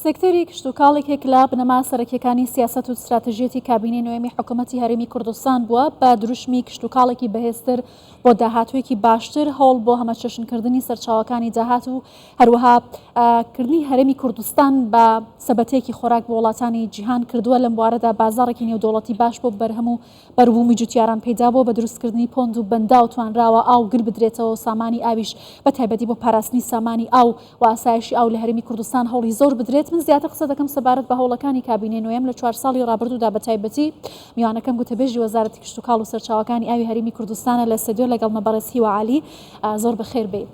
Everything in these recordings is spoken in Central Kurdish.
سێکتەری کشتوکاڵ یەکێک لە بنەما سەرەکییەکانی سیاسەت و ستراتیژیەتی کابینەی نۆیەمی حکوومەتی هەرێمی کوردستان بووە، بە دروشمی کشتوکاڵێکی بەهێزتر بۆ داهاتوویەکی باشتر هەوڵ بۆ هەمەچەشنکردنی سەرچاوەکانی داهات و هەروەها کردنی هەرێمی کوردستان بە سەبەتەیەکی خۆراک بۆ وڵاتانی جیهان کردووە، لەم بوارەدا بازاڕێکی نێودەوڵەتی باش بۆ بەرهەم و بەروبوومی جوتیاران پەیدا بووە، بە دروستکردنی پۆند و بەنداو توانراوە ئاو گل بدرێتەوە و سامانی ئاویش بە تایبەتی بۆ پاراستنی سامانی ئاو و ئاسایشی ئاو لە هەرێمی کوردستان هەوڵی زۆر بدرێت. من زیاتر قسە دەکەم سەبارەت بە هەوڵەکانی کابینەی نۆیەم لە چوار ساڵی ڕابردوودا بە تایبەتی میوانەکەم گوتەبێژی وەزارەتی کشتوکاڵ و سەرچاوەکانی ئاوی هەرێمی کوردستانە لە ستۆدیۆ لەگەڵمە بەڕێز هیوا عەلی زۆر بەخێر بێی.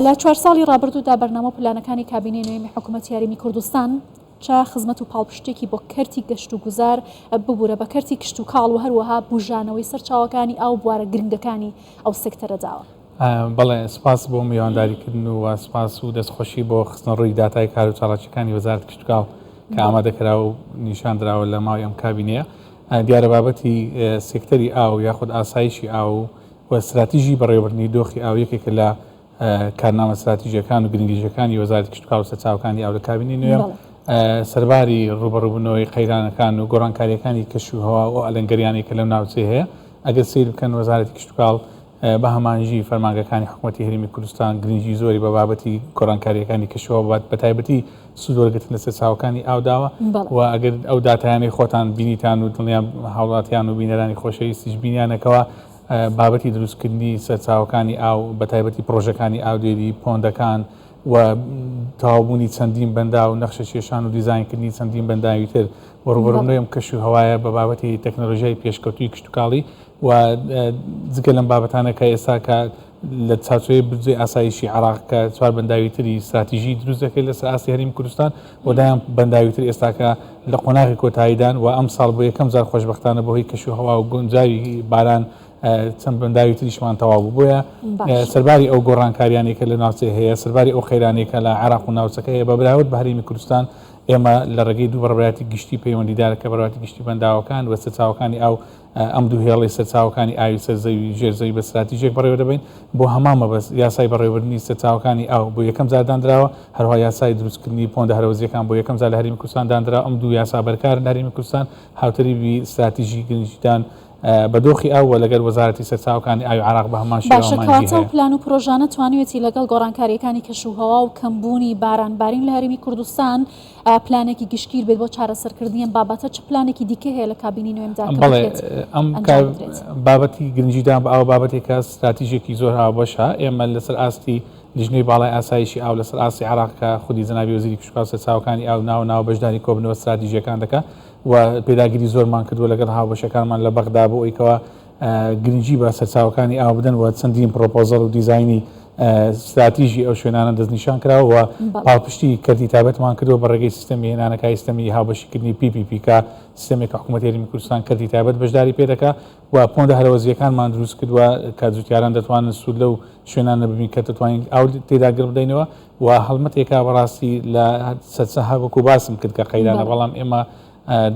لە چوار ساڵی ڕابردوودا بەرنامە و پلانەکانی کابینەی نۆیەمی حکوومەتی هەرێمی کوردستان چ خزمەت و پاڵپشتییەکی بۆ کەرتی گەشتوگوزار، ببورە بە کەرتی کشتوکاڵ و هەروەها بوژانەوەی سەرچاوەکانی ئاو و بوارە گرنگەکانی ئەو سێکتەرە داوە؟ بەڵێ، سپاس بۆ میوانداریکردن و سپاس و دەستخۆشی بۆ خستنەڕووی داتای کار و چالاکییەکانی وەزارەتی کشتوکاڵ کە ئامادەکرا و نیشان دراوە لە ماوەی ئەم کابینەیە. دیارە بابەتی سێکتەری ئاو یاخود ئاسایشی ئاو و ستراتیژی بەڕێوەبردنی دۆخی ئاو یەکێکە لە کارنامە ستراتیژیەکان و گرنگییەکانی وەزارەتی کشتوکاڵ و سەرچاوەکانی ئاو لە کابینەی نوێم سەرباری ڕووبەڕووبوونەوەی قەیرانەکان و گۆڕانکارییەکانی کەشوهەوا و ئەلەنگەریانەی کە لەو ناوچەیە هەیە، ئەگەر سەیر بکەن وەزارەتی کشتوکاڵ بە هەمانژی فەرمانگەکانی حکوومەتی هەرێمی کوردستان گرنگی زۆری بە بابەتی گۆڕانکارییەکانی کەشوهەوا بە تایبەتی سوود وەرگرتن لە سەرچاوەکانی ئاو داوە و ئەگەر ئەو داتایانەی خۆتان بینیتان و دڵنیام هاوڵاتیان و بینەرانی خۆشەویستیش بینیانەکەوە بابەتی دروستکردنی سەرچاوەکانی ئاو بەتایبەتی پڕۆژەکانی ئاودێری، پۆندەکان و تەواوبوونی چەندین بەنداو، نەخشەکێشان و دیزاینکردنی چەندین بەنداوی تر و ڕووبەڕووبوونەوەی ئەم کەش و هەوایە بە بابەتی تەکنەلۆژیای پێشکەوتووی کشتوکاڵی و جگە لەم بابەتانە کە ئێستا کە لە چارچێوەی بودجەی ئاسایشی عێراق کە چوار بەنداوی تری ستراتیژی دروست دەکرێت لەسەر ئاستی هەرێمی کوردستان و دایان بەنداوی تر ئێستاکە لە قۆناغی کۆتاییدان و ئەمساڵ بۆ یەکەم جار خۆشبەختانە بەهۆی کەشوهەوا و گونجاوی باران چەند بەنداوی تریشمان تەواو بوو بۆیە سەرباری ئەو گۆڕانکاریانەی کە لە ناوچەی هەیە سەرباری ئەو قەیرانەی کە لە عێراق و ناوچەکە هەیە بە بەراورد بە هەرێمی کوردستان ئێمە لە ڕێگەی دوو بەڕێوەبەرایەتی گشتی پەیوەندیدار کە بەڕێوەبەرایەتی گشتی بەنداوەکان و سەرچاوەکانی ئاو ئەم دوو هێڵەی سەرچاوەکانی ئاوی سەر زەوی و ژێر زەوی بە ستراتیژێک بەڕێوە دەبەین، بۆ هەمان مەبەست یاسای بەڕێوەبردنی سەرچاوەکانی ئاو بۆ یەکەم جار داندراوە، هەروەها یاسای دروستکردنی پۆندە هەرەوەزییەکان بۆ یەکەم جار لە هەرێمی کوردستان داندراوە، ئەم دوو یاسا بەرکارن لە هەرێمی کوردستان، هاوتەریبی ستراتیژی گرنگیدان بە دۆخی ئاو و لەگەل وەزارەتی سەرچاوەکانی ئاوی عێراق بە هەمان شێوە باشە ئامانجی کەواتە ئەو هەیە. پلان و پرۆژانە توانیویەتی لەگەڵ گۆڕانکارییەکانی کەشوهەوا و کەمبوونی بارانبارین لە هەرێمی کوردستان پلانێکی گشتگیر بێت بۆ چارەسەرکردنی ئەم بابەتە، چ پلانێکی دیکە هەیە لە کابینەی نوێمدا کە بەڵێ بکرێت ئەم ئەنجام بدرێت؟ بابەتی گرنگیدان بە ئاو بابەتێکە ستراتیژێکی زۆر هاوبەشە، ئێمە لەسەر ئاستی لیژنەی باڵای ئاسایشی ئاو لەسەر ئاستی عێراق کە خودی جەنابی وەزیری کشتوکاڵ و سەرچاوەکانی ئاو ناوە ناوە بەشداری کۆبوونەوە ستراتیژییەکان دەکات و پێداگری زۆرمان کردووە لەگەڵ هاوبەشەکانمان لە بەغدا بۆ ئەوەی کەوا گرنگی بە سەرچاوەکانی ئاو بدەن و چەندین پرۆپۆزەڵ و دیزاینی ستراتیژی ئەو شوێنانە دەستنیشان کراوە و پاڵپشتی کەرتی تایبەتمان کردووە بە ڕێگەی سیستەمی هێنانەکای سیستەمی هاوبەشیکردنی PPP کە سیستەمێکە حکوومەتی هەرێمی کوردستان کەرتی تایبەت بەشداری پێ دەکا و پۆندە هەرەوەزییەکانمان دروست کردووە کە جوتیاران دەتوانن سوود لەو شوێنانە ببین کە دەتوانین ئاو تێدا گڕ بدەینەوە و هەڵمەتێکە بەڕاستی لە سەرچە هەر وەکو باسم کرد کە قەیرانە بەڵام ئێمە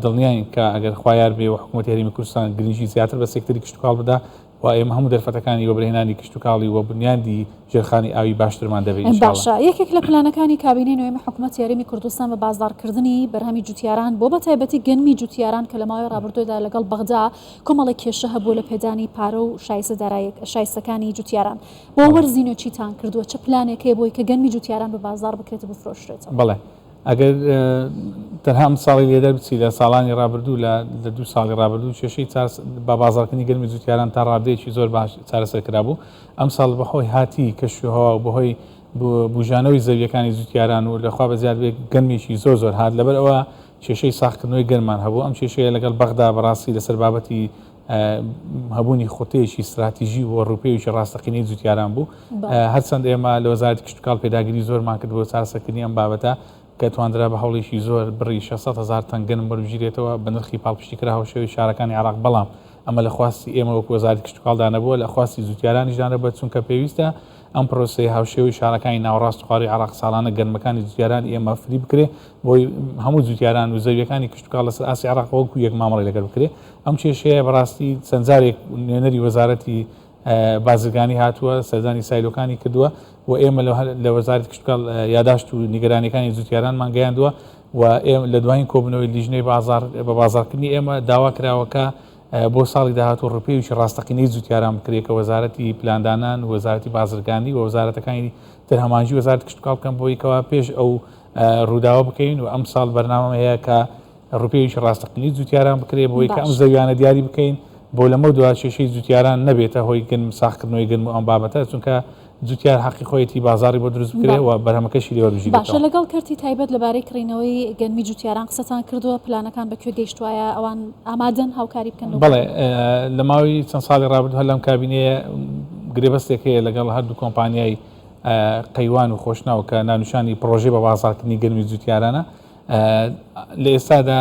دڵنیاین کە ئەگەر خوا یار بێ و حکوومەتی هەرێمی کوردستان گرنگی زیاتر بە سێکتەری کشتوکاڵ بدا و ئێمە هەموو دەرفەتەکانی وەبەرهێنانی کشتوکاڵی و بنیادی ژێرخانی ئاوی باشترمان دەبێ ان شاء اللە. باشە یەکێک لە پلانەکانی کابینەی نۆیەمی حکومەتی هەرێمی کوردستان بە بازاڕکردنی بەرهەمی جوتیاران بۆ بەتایبەتی گەنمی جوتیاران کە لە ماوەی ڕابردوودا لەگەڵ بەغدا کۆمەڵێک کێشە هەبوو لە پێدانی پارە و شایستە داراییە شایستەکانی جوتیاران بۆ وەرزی نوێ چیتان کردووە چ پلانێک هەیە بۆی کە گەنمی جوتیاران بە بازاڕ بکرێت و بفرۆشرێتەوە؟ بەڵێ ئەگەر تەنها ئەم ساڵی لێ دەربچی لە ساڵانی ڕابردوو لە دوو ساڵی ڕابردوو کێشەی بە بازاڕکردنی گەرمی جوتیاران تا ڕادەیەکی زۆر باش چارەسەر کرابوو ئەم ساڵ بەهۆی هاتی کەشوهەوا و بەهۆی بوژانەوەی زەویەکانی جوتیاران و لەخوا بە زیاد بێ گەرمێکی زۆر زۆر هات لەبەر ئەوە کێشەی ساخکردنەوەی گەرمان هەبوو ئەم کێشەیە لەگەڵ بەغدا بەڕاستی لەسەر بابەتی هەبوونی خوتەیەکی ستراتیژی و ڕووپێویی ڕاستەقینەی جوتیاران بوو. هەرچەند ئێمە لە وەزارەتی کشتوکاڵ پێداگری زۆرمان کرد بۆ چارەسەرکردنی ئەم بابەتە کە تواندرا بە هەوڵێکی زۆر بڕی 600 هەزار تەن گەنم وەربگیرێتەوە بە نرخی پاڵپشتیکرا هاوشێوەی شارەکانی عێراق بەڵام ئەمە لە خواستی ئێمە وەکو وەزارەتی کشتوکاڵدا نەبووە لە خواستی جوتیارانیشدا نەبووە چونکە پێویستە ئەم پرۆسەیە هاوشێوەی شارەکانی ناوەڕاست و خوارووی عێراق ساڵانە گەنمەکانی جوتیارانی ئێمە فری بکرێ بۆی هەموو جوتیاران و زەویەکانی کشتوکاڵ لەسەر ئاستی عێراق وەکو یەک مامەڵەی لەگەڵ بکرێ ئەم کێشەیە بەڕاستی چەند جارێک نوێنەری وەزارەتی بازرگانی هاتووە سەردانی سایلۆکانی کردووە و ئێمە لە وەزارەتی کشتوکاڵ یاداشت و نیگەرانیەکانی جوتیارانمان گەیاندووە. و لە دوایین کۆبوونەوەی لیژنەی بازاڕ بە بازاڕکردنی ئێمە داوا کراوە کە بۆ ساڵی داهاتوو ڕووپێویی ڕاستەقینەی جوتیاران بکرێت کە وەزارەتی پلاندانان و وەزارەتی بازرگانی و وەزارەتەکانی تر هەماهەنگی وەزارەتی کشتوکاڵ بکەن بۆی کەوا پێش ئەو ڕووداوە بکەین و ئەمساڵ بەرنامەم هەیە کە ڕووپێویی ڕاستەقینەی جوتیاران بکرێت بۆی کە ئەم زەویانە دیاری بکەین بۆ لەمەو دوا کێشەی جوتیاران نەبێتە هۆی گەنم ساغکردنەوەی گەنم و ئەم بابەتە چونکە جوتیار حەقی خۆیەتی بازاڕی بۆ دروست بکرێ و بەرهەمەکەشی لێ وەربگیرێتەوە. باشە لەگەڵ کەرتی تایبەت لەبارەی کڕینەوەی گەنمی جوتیاران قسەتان کردووە، پلانەکان بە کوێ گەیشتووە، ئایا ئەوان ئامادەن هاوکاری بکەن لەو بەڵێ لە ماوەی چەند ساڵی ڕابردوو هەر لەم کابینەیە گرێبەستێک هەیە لەگەڵ هەردوو کۆمپانیای قەیوان و خۆشناو کە ناونیشانی پڕۆژەی بە بازاڕکردنی گەنمی جوتیارانە لە ئێستادا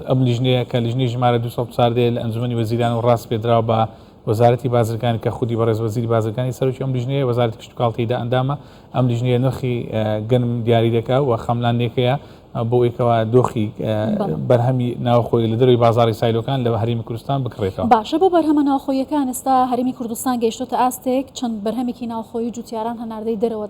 ئەم لیژنەیە کە لیژنەی ژمارە 214 لە ئەنجومەنی وەزیران و ڕاسپێردراوە بە وەزارەتی بازرگانی کە خودی بەڕێز وەزیری بازرگانی سەرۆکی ئەم لیژنەیە، وەزارەتی کشتوکاڵ تێیدا ئەندامە، ئەم لیژنەیە نرخی گەنم دیاری دەکا و خەملاندنێکەیە بۆ ئەوەی کەوا دۆخی بەرهەمی ناوخۆی لە دەرەوەی بازاڕی سایلۆکان لە هەرێمی کوردستان بکڕێتەوە. باشە بۆ بەرهەمە ناوخۆییەکان ئێستا هەرێمی کوردستان گەیشتۆتە ئاستێک چەند بەرهەمێکی ناوخۆیی جوتیاران هەناردەی دەرەوە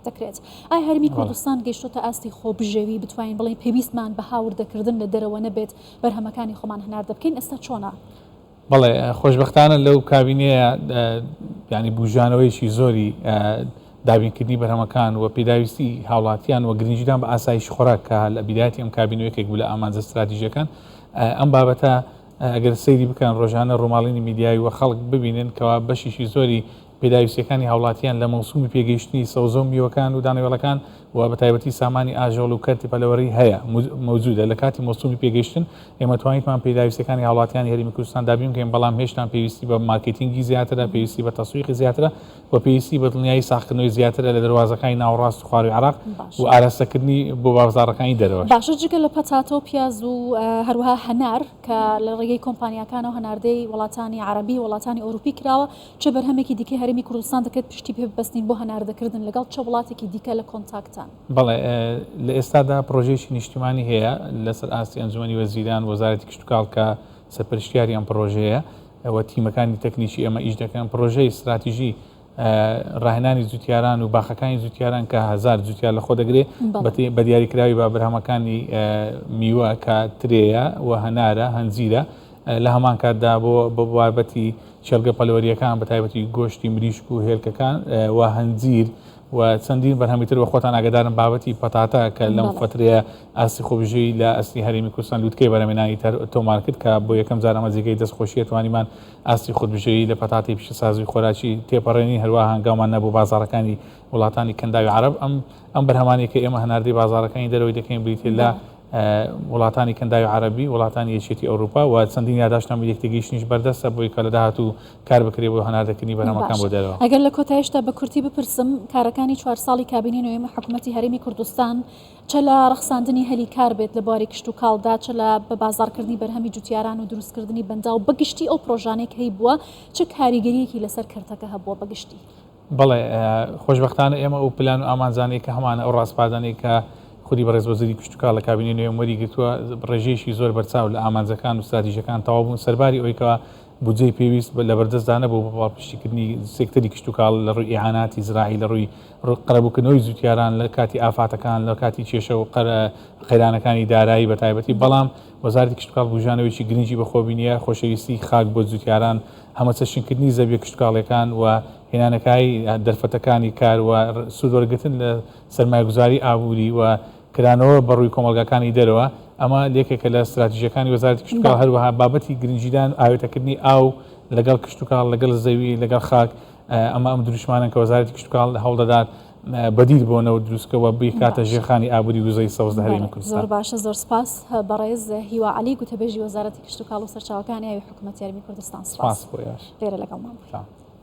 دەکرێت ئایا هەرێمی کوردستان گەیشتۆتە ئاستی خۆبژێوی بتوانین بڵێین پێویستمان بە هاوردەکردن لە دەرەوە نەبێت بەرهەمەکانی خۆمان هەناردە بکەین ئێستا چۆنە؟ بەڵێ خۆشبەختانە لەو کابینەیە ینی بوژانەوەیەکی زۆری دابینکردنی بەرهەمەکان و پێداویستی هاوڵاتیان و گرنگیدان بە ئاسایش خۆراک کە لە بیدایەتی ئەم کابینە یەکێک بوو لە ئامانجە ستراتیژیەکان ئەم بابەتە ئەگەر سەیری بکەن ڕۆژانە ڕووماڵینی میدیایی و خەڵک ببینن کەوا بەشیشی زۆری پێداویستییەکانی هاوڵاتیان لە مەوسومی پێگەیشتنی سەوزە و میوەکان و دانەوێڵەکان و بەتایبەتی سامانی ئاژەڵ و کەرتی پەلەوەری هەیە مەوجودە لە کاتی مەوسومی پێگەیشتن ئێمە توانیتمان پێداویستیەکانی هاوڵاتیانی هەرێمی کوردستان دابین بکەین بەڵام هێشتان پێویستی بە مارکێتینگی زیاترە پێویستی بە تەسویقی زیاترە و پێویستی بە دڵنیایی ساغکردنەوەی زیاترە لە دەروازەکانی ناوەڕاست و خواروی عێراق و ئاراستەکردنی بۆ بازاڕەکانی دەرەوەش. باشە جگە لە پەتاتە و پیاز و هەروەها هەنار کە لە ڕێگەی کۆمپانیاکانەوە هەناردەی وڵاتانی عەرەبی وڵاتانی ئەوروپی کراوە چ بەرهەمێکی دیکەی هەرێمی کوردستان دەکرێت پشتی پێ ببەستین بۆ هەناردەکردن، لەگەڵ چ وڵاتێکی دیکە لە کۆنتاکتان؟ بەڵێ، لە ئێستادا پڕۆژەیەکی نیشتیمانی هەیە لەسەر ئاستی ئەنجومەنی وەزیران، وەزارەتی کشتوکاڵ کە سەرپەرشتیاری ئەم پڕۆژەیە و تیمەکانی تەکنیکی ئێمە ئیش دەکەن، پڕۆژەی ستراتیژی ڕاهێنانی جوتیاران و باخەکانی جوتیاران کە هەزار جوتیار لەخۆ دەگرێت بە دیاریکراوی بە بەرهەمەکانی میوە کە ترێیە و هەنارە، هەنجیرە، لە هەمان کاتدا بۆ بە بابەتی کێڵگە پەلەوەرییەکان بە تایبەتی گۆشتی مریشک و هێلکەکان و هەنجیر و چەندین بەرهەمی تر و خۆتان ئاگادارن بابەتی پەتاتە کە لەم فەترەیە ئاستی خۆبژێوی لە ئاستی هەرێمی کوردستان لوتکەی بەرهەمێنانی تۆمار کرد کە بۆ یەکەم جار ئەمە جێگەی دەستخۆشیە توانیمان ئاستی خودبژێوی لە پەتاتەی پیشەسازی خۆراکی تێپەڕێنین هەروەها هەنگاومان نا بۆ بازاڕەکانی وڵاتانی کەنداوی عەرەب ئەم ئەم بەرهەمانەی کە ئێمە هەناردەی بازاڕەکانی دەرەوەی دەکەین بریتیە لە وڵاتانی کەنداوی عەرەبی، وڵاتانی یەکێتی ئەوروپا و چەندین یاداشتنامەی لێکتێگەیشتنیش بەردەستە بۆی کە لە داهاتوو کار بکرێت بۆ هەناردەکردنی بەرهەمەکان بۆ باشە دەرەوە. ئەگەر لە کۆتایشدا بە کورتی بپرسم کارەکانی چوار ساڵی کابینەی نۆیەمی حکومەتی هەرێمی کوردستان چە لە ڕەخساندنی هەلی کار بێت لە بواری کشتوکاڵدا چە لە بە بازاڕکردنی بەرهەمی جوتیاران و دروستکردنی بەنداو بە گشتی ئەو پڕۆژانەی کە هەیبووە چ کاریگەرییەکی لەسەر کەرتەکە هەبووە بە گشتی؟ بەڵێ، خۆشبەختانە ئێمە ئەو پلان و ئامانجانەی کە هەمانە، ئەو ڕاسپاردانەی کە خودی بەڕێز وەزیری کشتوکاڵ لە کابینەی نوێم وەریگرتووە، ڕێژەیەکی زۆر بەرچاو لە ئامانجەکان و ستراتیژەکان تەواو بوون، سەرباری ئەوەی کەوا بودجەی پێویست لەبەردەستدا نەبوو بۆ پاڵپشتیکردنی سێکتەری کشتوکاڵ لە ڕووی ئیعاناتی زراعی، لە ڕووی قەرەبووکردنەوەی جووتیاران لە کاتی ئافاتەکان، لە کاتی کێشە و قەیرانەکانی دارایی بەتایبەتی، بەڵام وەزارەتی کشتوکاڵ بوژانەوەیەکی گرنگی بەخۆ بینییە، خۆشەویستی خاک بۆ جووتیاران، هەمەچەشنکردنی زەویە کشتوکاڵیەکان و هێنانەکایەی دەرفەتەکانی کار و سوودوەرگرتن لە سەرمایەگوزاری ئابووری و کرانەوە بەڕووی کۆمەڵگاکانی دەرەوە، ئەمە یەکێکە لە ستراتیژیەکانی وەزارەتی کشتوکاڵ، هەروەها بابەتی گرنگیدان و ئاوێتەکردنی ئاو لەگەڵ کشتوکاڵ، لەگەڵ زەوی، لەگەڵ خاک، ئەمە ئەم دروشمانەن کە وەزارەتی کشتوکاڵ هەوڵدەدات بەدیل بۆ نەوت دروستکە و بیکاتە ژێرخانی ئابووری وزەی سەوز لە هەرێمی کوردستان. زۆر باشە زۆر سپاس بەڕێز هیوا عەلی گوتەبێژی وەزارەتی کشتوکاڵ و سەرچاوەکانی ئاوی حکومەتی هەرێمی کوردستان سپاس بۆ ئێوەش لێرە لەگەڵمان بووی.